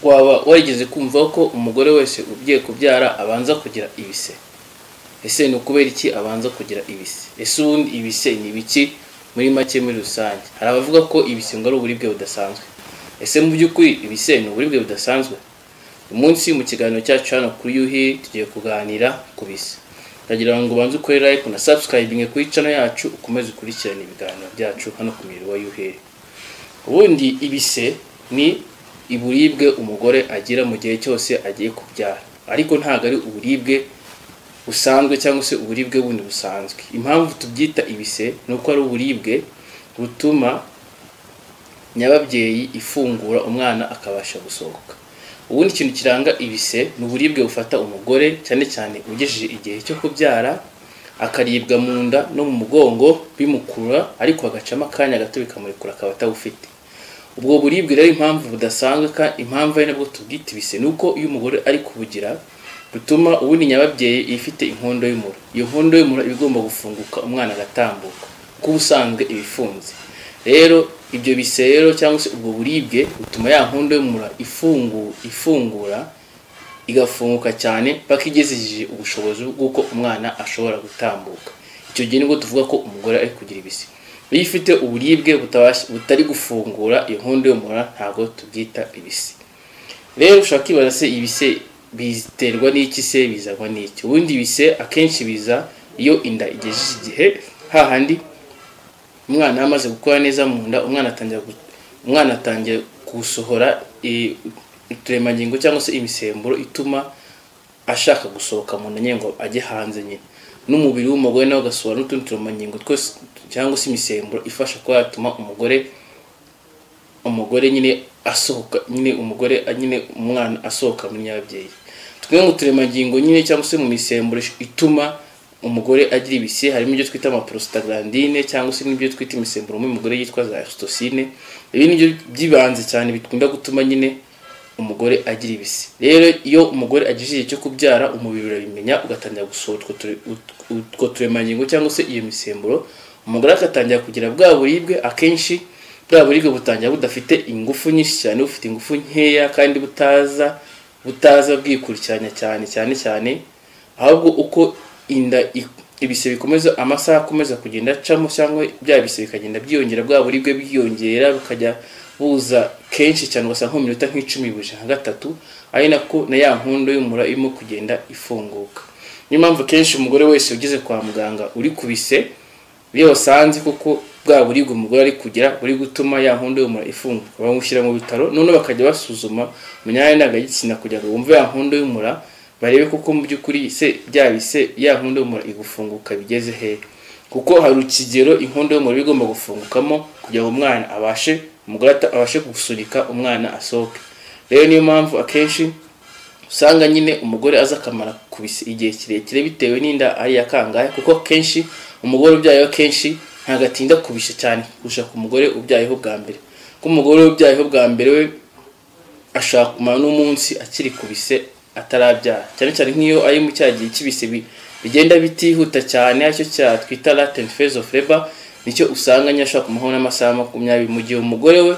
Waba warigeze kumva ko umugore wese ugiye kubyara abanza kugira ibise? Ese ni ukubera iki abanza kugira ibise? Ese ubundi ibise ni ibiki muri make muri rusange? Hari abavuga ko ibise ngo ari uburibwe budasanzwe. Ese mu by'ukuri ibise ni uburibwe budasanzwe? Uyu munsi mu kiganiro cyacu hano kuri Yuhi tugiye kuganira ku bise. Ndagira ngo ubanze ukore like na subscribing kuri channel yacu, ukomeze ukurikirane ibiganiro byacu hano ku muyoboro wa Yuhi. Ubundi ibise ni uburibwe umugore agira mu gihe cyose agiye kubyara, ariko ntabwo ari uburibwe busanzwe cyangwa se uburibwe bundi busanzwe. Impamvu tubyita ibise ni uko ari uburibwe butuma nyababyeyi ifungura umwana akabasha gusohoka. Ubundi ikintu kiranga ibise ni uburibwe bufata umugore cyane cyane ugejeje igihe cyo kubyara, akaribwa mu nda no mu mugongo bimukurura, ariko agacamo akanya gato bikamurekura akaba atawufite. Ubwo buribwe rero impamvu budasanzwe, impamvu ari nabwo tubwita ibise, ni uko iyo umugore ari kubugira bituma ubundi nyababyeyi ifite inkondo y'umura. Iyo nkondo y'umura iba igomba gufunguka umwana agatambuka, kuko ubusanzwe iba ifunze. Rero ibyo bise rero cyangwa se ubwo buribwe butuma ya nkondo y'umura ifungura igafunguka cyane paka igejeje ubushobozi bw'uko umwana ashobora gutambuka. Icyo gihe nibwo tuvuga ko umugore ari kugira ibise. Iyo ifite uburibwe butari gufungura iyo nkondo y'umura ntabwo tubyita ibise. Rero ushobora kwibaza se ibise biterwa n'iki se bizanwa n'iki? Ubundi ibise akenshi biza iyo inda igejeje igihe, hahandi umwana amaze gukura neza mu nda, umwana atangira gusohora uturemangingo cyangwa se imisemburo ituma ashaka gusohoka mu nda nyine ngo ajye hanze nyine. N'umubiri w'umugore nawe ugasohora n'utundi turemangingo twose cyangwa se imisemburo ifasha kuba yatuma umugore nyine asohoka nyine, umugore nyine umwana asohoka muri nyababyeyi. Tumwe mu turemangingo nyine cyangwa se mu misemburo ituma umugore agira ibise harimo ibyo twita amaprostaglandine cyangwa se n'ibyo twita imisemburo mu mugore yitwa za oxytocine. Ibi nibyo by'ibanze cyane bikunda gutuma nyine umugore agira ibise. Rero iyo umugore agejeje igihe cyo kubyara, umubiri urabimenya ugatangira gusohora utwo turemangingo cyangwa se iyo misemburo, umugore agatangira kugira bwa buribwe. Akenshi bwa buribwe butangira budafite ingufu nyinshi cyane, bufite ingufu nkeya kandi butaza bwikurikiranya cyane cyane cyane, ahubwo uko inda ibise bikomeza, amasaha akomeza kugenda acamo cyangwa bya bise bikagenda byiyongera, bwa buribwe bwiyongera bukajya buza kenshi cyane, ugasanga nko mu minota nk'icumi buje nka gatatu, ari nako na ya nkondo y'umura irimo kugenda ifunguka. Niyo mpamvu kenshi umugore wese ugeze kwa muganga uri ku bise, iyo basanze kuko bwa buribwe umugore ari kugira buri gutuma ya nkondo y'umura ifunguka, bamushyira mu bitaro, noneho bakajya basuzuma mu myanya ndangagitsina kugira ngo bumve ya nkondo y'umura, barebe koko mu by'ukuri se bya bise ya nkondo y'umura igufunguka bigeze hehe. Kuko hari ikigero inkondo y'umura igomba gufungukamo kugira ngo umwana abashe, umugore abashe gusunika umwana asohoke. Rero niyo mpamvu akenshi usanga nyine umugore aza akamara ku bise igihe kirekire bitewe n'inda ari iya kangahe, kuko kenshi umugore ubyayeho kenshi ntabwo atinda kubisha cyane kurusha ku mugore ubyayeho bwa mbere. Kuko umugore ubyayeho bwa mbere we ashobora kumara n'umunsi akiri ku bise atarabyara, cyane cyane nk'iyo ari mu cya gihe cy'ibise bigenda bitihuta cyane, aricyo cya twita latent phase of labor, nicyo usanga nyine ashobora kumaho n'amasaha 20, mu gihe umugore we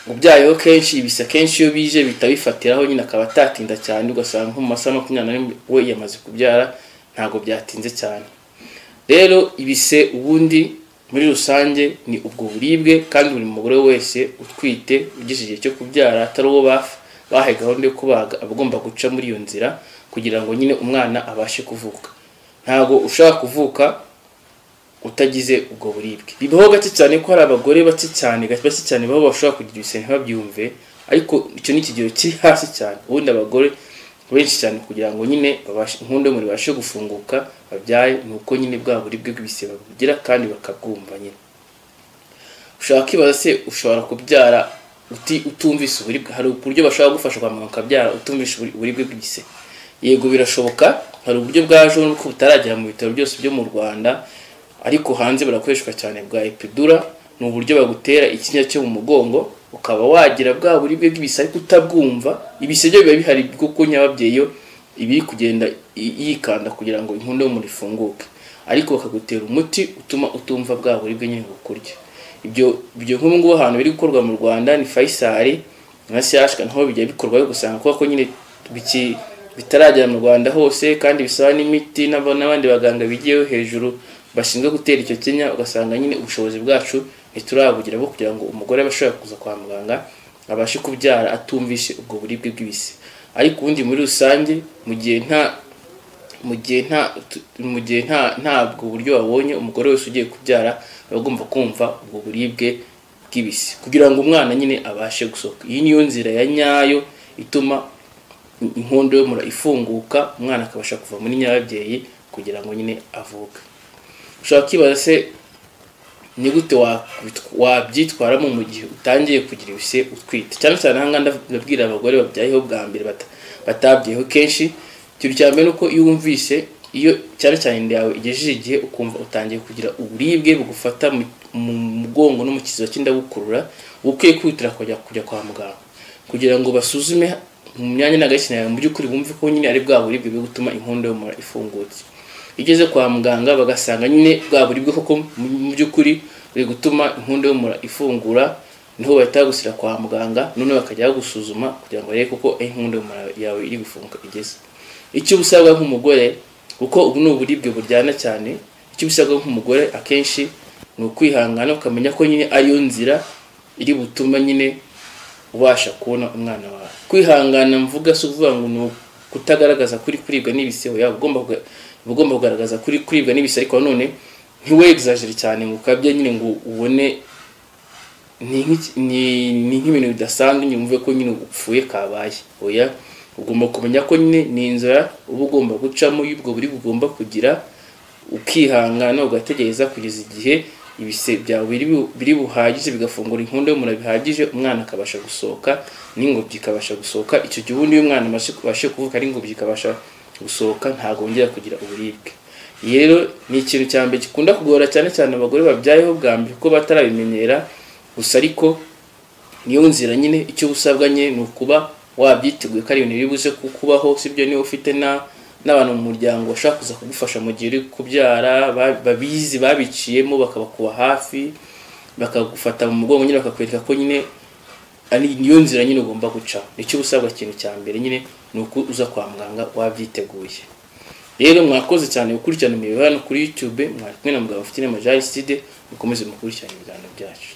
ubyayeho kenshi ibise kenshi iyo bije bitabifatiraho nyine akaba atatinda cyane, ugasanga nko mu masaha 24 we yamaze kubyara, ntabwo byatinze cyane. Rero ibise ubundi muri rusange ni ubwo buribwe, kandi buri mugore wese utwite ugeze igihe cyo kubyara atari uwo bahaye gahunda yo kubaga aba agomba guca muri iyo nzira kugira ngo nyine umwana abashe kuvuka. Ntabwo ushobora kuvuka utagize ubwo buribwe. Bibaho gake cyane ko hari abagore bake cyane bake cyane babo bashobora kugira ibise ntibabyumve, ariko icyo ni ikigero kiri hasi cyane. Ubundi abagore benshi cyane kugira ngo nyine inkondo y'umura ibashe gufunguka babyaye, ni uko nyine bwa buribwe bw'ibise babugira kandi bakabwumva nyine. Ushobora kwibaza se ushobora kubyara utumvise uburibwe? Hari uburyo bashobora gufasha kwa muganga ukabyara utumvise uburibwe bw'ibise? Yego birashoboka, hari uburyo bwaje nuko butaragera mu bitaro byose byo mu Rwanda, ariko hanze burakoreshwa cyane, bwa epidura. Ni uburyo bagutera ikinya cyo mu mugongo ukaba wagira bwa buribwe bw'ibise ariko utabwumva. Ibise byo biba bihari kuko nyababyeyi yo ibiri kugenda yikanda kugira ngo inkondo y'umura ifunguke, ariko bakagutera umuti utuma utumva bwa buribwe nyine bukurya. Ibyo nk'ubu ngubu ahantu biri gukorwa mu Rwanda ni Faisal, Na CHK naho bijya bikorwa, gusanga kuko ko nyine bitaragera mu Rwanda hose, kandi bisaba n'imiti n'abandi baganga bigiyeho hejuru bashinzwe gutera icyo kinya, ugasanga nyine ubushobozi bwacu ntiturabugira bwo kugira ngo umugore abe ashobora kuza kwa muganga abashe kubyara atumvishe ubwo buribwe bw'ibise. Ariko ubundi muri rusange, mu gihe nta ntabwo buryo wabonye, umugore wese ugiye kubyara aba agomba kumva ubwo buribwe bw'ibise kugira ngo umwana nyine abashe gusohoka. Iyi niyo nzira ya nyayo ituma inkondo y'umura ifunguka, umwana akabasha kuva muri nyababyeyi kugira ngo nyine avuke. Ushobora kwibaza se ni gute wabyitwaramo mu gihe utangiye kugira ibise utwite? Cyane cyane aha ngaha ndabwira abagore babyayeho bwa mbere, batabyayeho kenshi. Ikintu cya mbere ni uko iyo wumvise, iyo cyane cyane inda yawe igejeje igihe, ukumva utangiye kugira uburibwe bugufata mu mugongo no mu kiziba cy'inda bukurura, uba ukwiye kwihutira kujya kwa muganga kugira ngo basuzume mu myanya ndangagitsina yawe, mu by'ukuri bumve ko nyine ari bwa buribwe buri gutuma inkondo y'umura ifungutse. Iyo ugeze kwa muganga bagasanga nyine bwa buribwe koko mu by'ukuri buri gutuma inkondo y'umura ifungura, niho bahita bagushyira kwa muganga, noneho bakajya bagusuzuma kugira ngo barebe koko aho inkondo y'umura yawe iri gufunguka igeze. Icyo uba usabwa nk'umugore, kuko ubu ni uburibwe buryana cyane, icyo uba usabwa nk'umugore akenshi ni ukwihangana, ukamenya ko nyine ariyo nzira iri butuma nyine ubasha kubona umwana wawe. Kwihangana mvuga si ukuvuga ngo ni kutagaragaza kuri kuribwa n'ibise, oya, uba ugomba kugaragaza kuri kuribwa n'ibise, ariko nanone ntiwexagere cyane ngo ukabye nyine ngo ubone ni nk'ibintu bidasanzwe nyine, wumve ko nyine upfuye kabaye. Oya, ugomba kumenya ko nyine ni inzira uba ugomba gucamo y'ubwo buribwe ugomba kugira, ukihangana, ugategereza kugeza igihe ibise byawe biri buhagije, bigafungura inkondo y'umura bihagije, umwana akabasha gusohoka n'ingobyi ikabasha gusohoka. Icyo gihe ubundi iyo umwana abashe kuvuka n'ingobyi ikabasha gusohoka, ntabwo wongera kugira uburibwe. Iyi rero ni ikintu cya mbere gikunda kugora cyane cyane abagore babyayeho bwa mbere, kuko batarabimenyera gusa, ariko niyo nzira nyine. Icyo uba usabwa nyine ni ukuba wabyiteguye ko ari ibintu biri buze kukubaho, sibyo? Niba ufite n'abantu mu muryango bashobora kuza kugufasha mu gihe uri kubyara, babizi, babiciyemo, bakabakuba hafi, bakagufata mu mugongo nyine, bakakwereka ko nyine ari niyo nzira nyine ugomba guca. Icyo uba usabwa, ikintu cya mbere nyine, ni uko uza kwa muganga wabyiteguye. Rero mwakoze cyane gukurikirana imibare hano kuri YouTube. Mwari kumwe na mugabo ufite inama Jean Aristide. Mukomeze mukurikirane ibiganiro byacu.